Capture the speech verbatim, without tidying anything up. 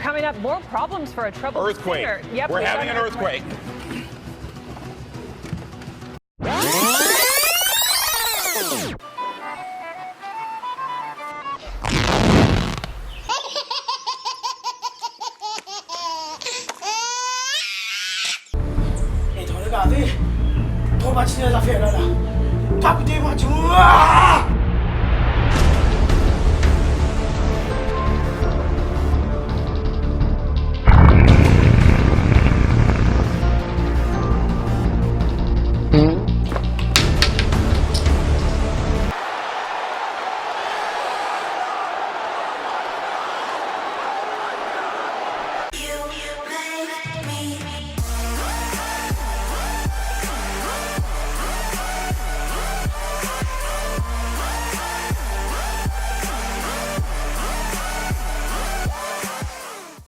Coming up, more problems for a troubled Earthquake. Singer. Yep, We're we got having an an earthquake. E to regade, to pa ti zafer la la. Kapite mwa ti.